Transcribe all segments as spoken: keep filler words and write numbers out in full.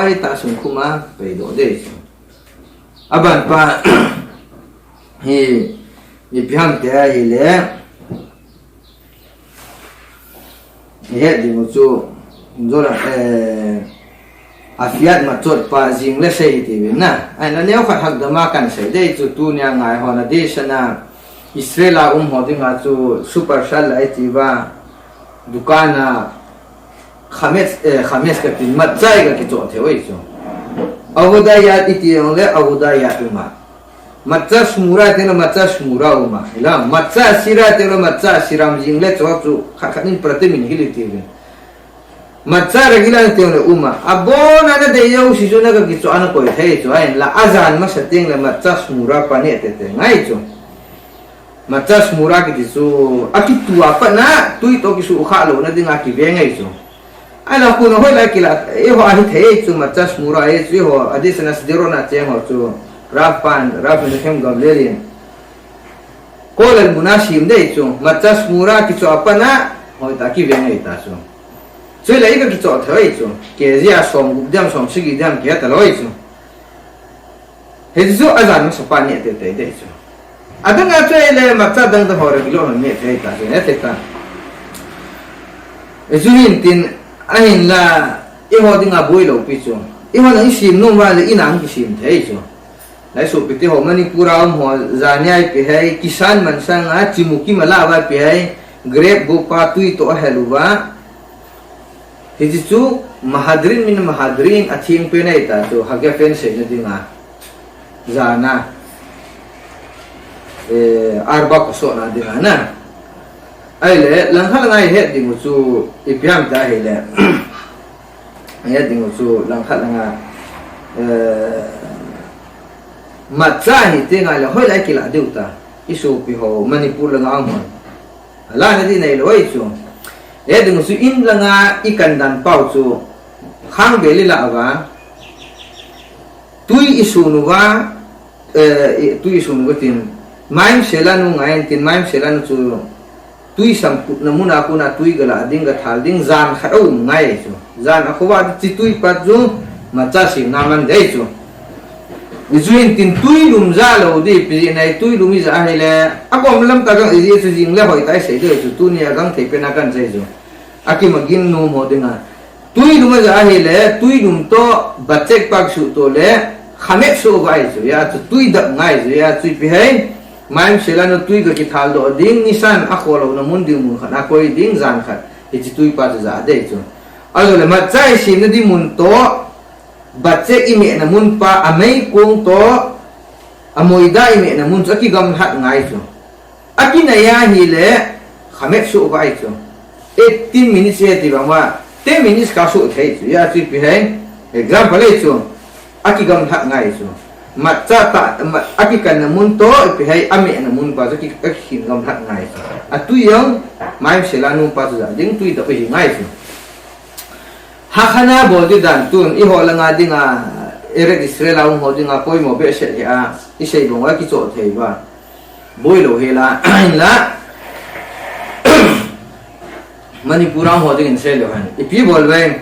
Pai ta sung khuma, pai do de. Aban pa, hi, ipi ham te a hi le. He ding u chu, Jona, eh, a fiat ma chot pa jing le sei ti vin na. Ai na neo khat hak dama kan sei de chu tu nia ngai ho na de sana Israel a um ho dinga chu super sal lai ti va dukan a khamet, eh, khamet ka tin mat chai ka ki chot the oi chu. Avodaya iti ong le avodaya tu ma. Matza shmura teng le matza shmura uma. Ila, matza asira teng le matza asira jing le cho chu khat khat in pratim in hili ti ve. Matza regila teng le uma. Abona na de yo si chu na ka ki chu ana koi thei chu ain la azan masa teng le matza shmura pa ne te te ngai chu. Matza shmura ki ti chu a ki tua pa na tui to ki su kha lo na ding a ki ve ngai chu. Ai la khu na hoi la ki la, eiho a hi thei chu matza shmura e chu eiho, a di sana Sderot na cheng ho chu, Rav pan, Rav Menachem Gamliel in. Kolel muna sim dei chu, matza shmura ki chu a pa na, hoi ta ki ve ngai ta chu. Chu la i ka ki chu thei chu, ke zia som gup diam som sigi diam ke ta loi chu. Hichu azan masa pa ne te te de chu. Adang a chu le matza dang dang ho re bilo ne te ta chu ne te ta. Hichu hin tin ahin la eiho dinga boi lo pi chu. Eiho na i sim nom va le i nang ki sim thei chu. Lai su pi te ho Manipur a um ho zania i pi hai kisan man sang a chimu ki mala va pi hai grep go pa tui to a helu va. Hichi chu Mahadrin min Mahadrin a thing pe nei ta chu Haggafen sei na dinga. Zana. Eh, arba ko so na dinga na. Ai le, lang khat lang ai het ding u chu ipi ham ta he le. Het ding u chu lang khat lang a. Eh, matza hi te ngai le hoi lai ki la diu ta. I su pi ho Manipur lang a um hon. Ala na di nei loi chu. E ding chu in langa i kan dan pau chu khang be li la va. Tui i su nu va, eh, i- tui i su nu va tin. Maim sela nu ngai tin maim sela nu chu tui sam kut na muna kuna tui gala ding ga thal ding zan khat a um ngai chu. Zan a khova chi tui pat chu matza sim na man dei chu. Ichu in tin tui lum za lo di pi nei tui lum i za hi le. A kom lam ta gang i ji chu jing le hoi tai sei dei chu tu ni a gang thei pe na kan sei chu. A ki ma gin nu mo dinga. Tui lum a za hi le tui lum to bachek pak su to le khamet su vai chu ya chu tui dap ngai chu ya chu pi hei. Maim sela no tui ga ki thal do ding nisan a kho lo na mun ding mun khat a koi ding zan khat. Hichi tui pa chu za dei chu. A zo le matza i sim na di mun to Bachek i mehna mun pa a mei kong to a moida i mehna mun chu a kigamlat ngai chu. A kinai a hi le khamet su vai chu. Eighteen minutes e ti bang ma, ten minutes ka su thei chu. Ya chu pi hai. Example e chu. A kigamlat ngai chu. Matza ta ma- a kikanna mun to pi hai a mehna mun pa chu ki a kigamlat ngai chu. A tui jong maim sela nu pa chu za ding tui to pi ngai chu. Hakha na bol di dan tun, i ho langa dinga, Eretz Israel a um ho dinga, poimo behseh hi a, i sei bang a kicho thei va. Boi lo hi la, la. Manipur a um ho dingin sei lo han. I pi bol ve,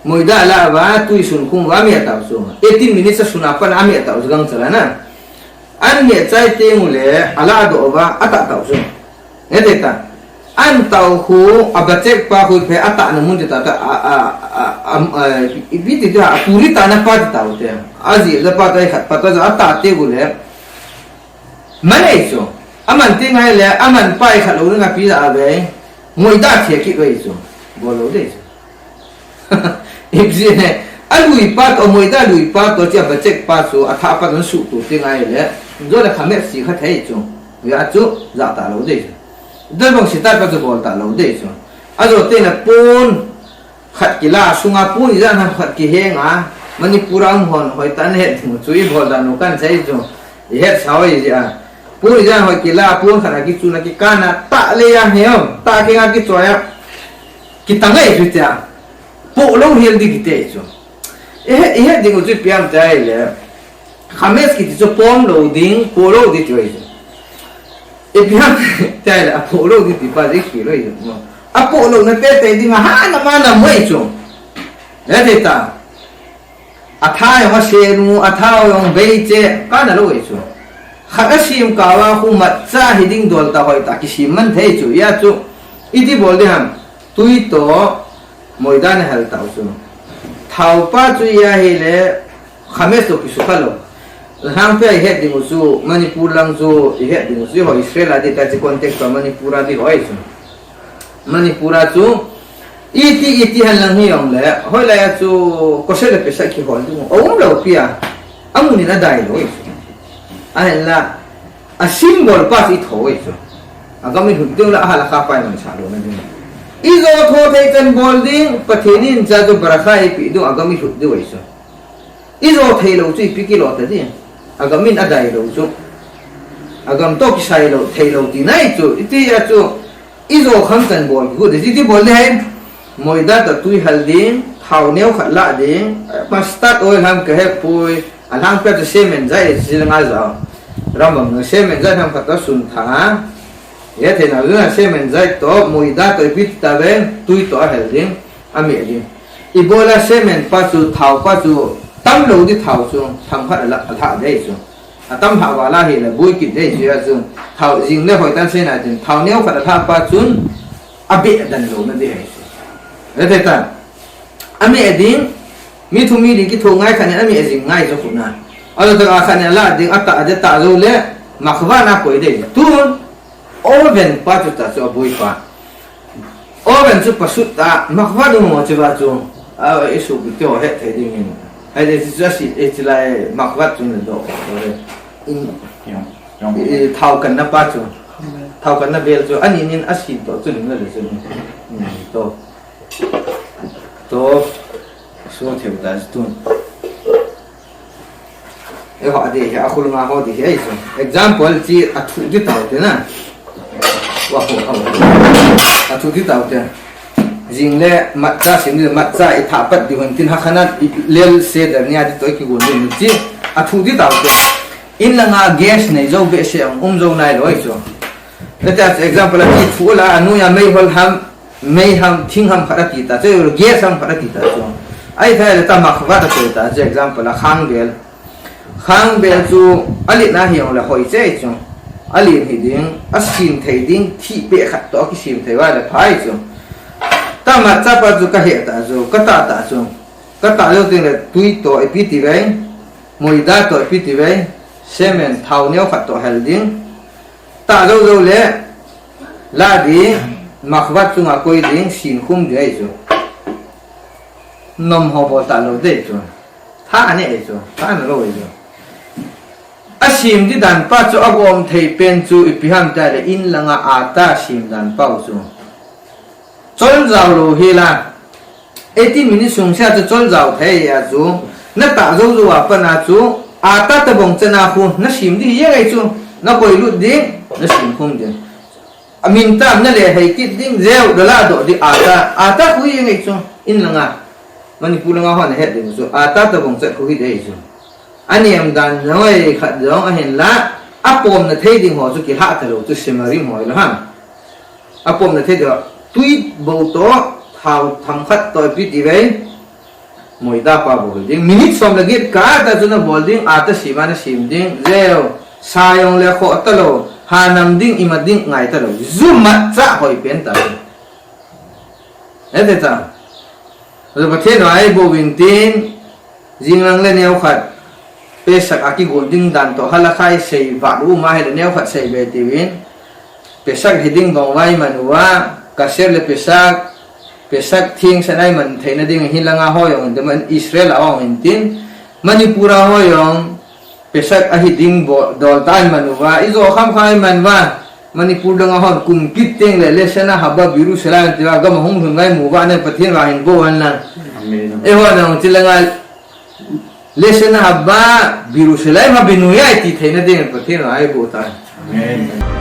moida la va, tui sun khum va mi a tau su. Eighteen minutes a sun a pan a mi a tau su gang chala na. An neh chai teng u le, a la doh uva, a tah tah u chu. Nge te ta. An tah u khu, a bachek pa khu phe, a tah na mun te ta ta, a, a, a, a, a, i, i, ti ta, a puri ta na pa te ta u te. A ji le pa ta i khat pa ta, a tah te u le. Man ei chu. A man te ngai le, a man pa i khat lo na pi la a ve. Ngoi da thia ki ve chu. Bol lo de chu. Ipsi ne, a lui pa to, moida lui pa to, chia bachek pa chu, a tha pa don su tu ti ngai le, zo le khamet si kha thei chu. Ya chu, za ta lo de chu. Don bang si ta pa chu bol ta lo de chu. A zo te na pon, khat kila, sunga pon i za na khat ki henga, Manipur a um hon, hoi ta ne het mu chu i bol da nu kan sei chu. I het sa hoi ji a. Pon i za hoi kila, pon khat a ki chu na ki kana, ta le ya he om, ta ki nga ki choi a. Kitang ei chu tia. Poh lo hel di kiti chu. Ehe, ehe ding u chu piam te ai le. Khamet kiti chu pom lo ding, poh lo di ti ai chu. E piam te ai le, a poh lo di ti pa di ki lo i chu. A poh lo na te te ding a ha na ma na mo i chu. E te ta. Atha jong asem u, atha jong beiche, kana lou e chu. Khat asem kah uva khu matcha hiding dol tah hoi tah kisem man thei chu. Hia chu, iti bol ding ham, tui toh, moida nahal tau chu. Thao pa chu hia hile, khames toh kisukha lou. Lhangpi a ihet ding u chu, Manipur lang chu, ihet ding u chu, ho Israel a ding tah chu contact toh Manipur a ding ho ahi chu. Manipur a chu, iti, iti henlang hijongle, hoilai a chu, kosei le pesa kihol ding u, aum lou pi a, amun in adai lou ahi chu. Ahinla, a symbol pa chu itho ahi chu. Agam ilhut diu le, ahalakha pa imansah louna ding. Ijo tho thei chan bol ding, Pathen in cha chu barakha eipeh diu, agam ilhut diu ahi chu. Ijo thei lou chu ipi kilo ta ding. Agam in adai lou chu. Agam toh kisai lou, thei lou tina ahi chu. Hiti a chu. Ijo kham chan bol kigot ding. Hiti bol ding ahi. Moida toh tui hal ding. Thao neo khat lah ding. Mustard oil ham kahe poi. Alhangpi a chu semen jait, chi le nga jao. Rambam na semen jait ham khat toh sun tha. Hithei nau jong semen jait toh, moida toh ipi ti tave, tui toh ahal ding, ameh ding. Ibola semen pa chu, thao pa chu, tam lou ding thao chu, themkhat ala, alha ding chu. Atam lha val a hile, boi kit ding chu, hia chu, thao jing le hoi tan seina tin, thao neo khat alha pa chun, abeh dan louna ding ahi chu. Hithei ta, ameh ding, mi thum mi li kitho ngai khat in ameh jing ngai chu khu na. Ajo tah a khat in ala ding, atah ding tah jou le, makvat na koi ding. Tun, Oven pa chu tah chu aboi pa. Oven chu pasut ta, makvat um mo chu va chu. A, isu ki teo het thei ding in. Hai de chu asi, e chi lai makvat chu na do. In, Jong, jong. I, thao kanna pa chu. Thao kanna bel chu. Ani nin asi to chu nin na le chu. Hmm, to. To. So theu ta chu tun. Eiho a ding hi, akhul nga ho ding hi, ahi chu. Example chi athu ding tau te na. Wa ho, ho. Athu ding tau te. Jing le matcha sim le matcha itha pat ding hon tin ha khana lel se da nia ding toh kigon ding chi. Athu ding tau te. In langa gas nei jou behseh um jou nai lou ahi chu. Let us example a chi thu la anu ya mei hol ham. Mei ham, thing ham khat ati ta chu, gas ham khat ati ta chu. Ahithei le ta makvat ati ta chu, example a khangbel. Khangbel chu, alen a hijongle hoi cheh chu. Alen hi ding, asim thei ding, thih peh khat toh kisim thei uva le pha ahi chu. Ta matcha pa chu kahe ta chu, katah ta chu. Katah jou teng le tui toh ipi ti ve, moida toh ipi ti ve, semen thao neo khat toh hal ding. Tah jou jou le, la ding, makvat chunga koi ding, sin khum ding ahi chu. Nom ho bol ta lou ding chu. Tha ani ahi chu, tha na lou ahi chu. Asim ding dan pa chu agom thei pen chu ipi ham tile in langa ata sim dan pa u chu. Chol jao lou hi la. Eighteen minutes sung sia chu chol jao thei a chu. Na tah jou jou a pat a chu. Ata tabong chan a khu. Na sim ding hi jeng ahi chu. Na koi lut ding. Na sim khum ding. Amin tam na le hei kit ding. Jeu da la doh ding ata. Ata khu hi jeng ahi chu. In langa. Manipur langa hon het ding chu. Ata tabong chan khu hi ding ahi chu. Aniam dan jong ei khat jong ahin la, apom na thei ding ho chu kilha ta lou chu semarim ho ilo ham. Apom na thei ding ho, tui bou toh, thao themkhat toh ipi ti ve, moida pa bol ding. Minute som le get kah ta chu na bol ding, ata sim a na sim ding, jeu, sa jong le khoh ta lou, ha nam ding, ima ding, ngai ta lou. Ju matcha hoi pen ta. Hete ta. Pathen vaipo vin tin, jinglang le neokhat, Pesach a kigon ding dan toh, halakhai sei vah u ma hile neokhat sei be tiuvin. Pesach hiding bang uva iman uva, kasher le Pesach, Pesach thingsan a iman theina ding hin langa ho jong, Israel a jong hin tin, Manipur a ho jong, Pesach ahi ding bol, dol tah a iman uva, ijo kham kha iman uva, Manipur dang a hon kum kit teng le, Lashana Haba Birushalayim tia gam a hung lhun ngai mu uva, na Pathen vang hin po hen lang. Amen. Eiho nang chi langa, Lashana Haba Birushalayim Habinui a iti theina ding Pathen vang hin po ta. Amen.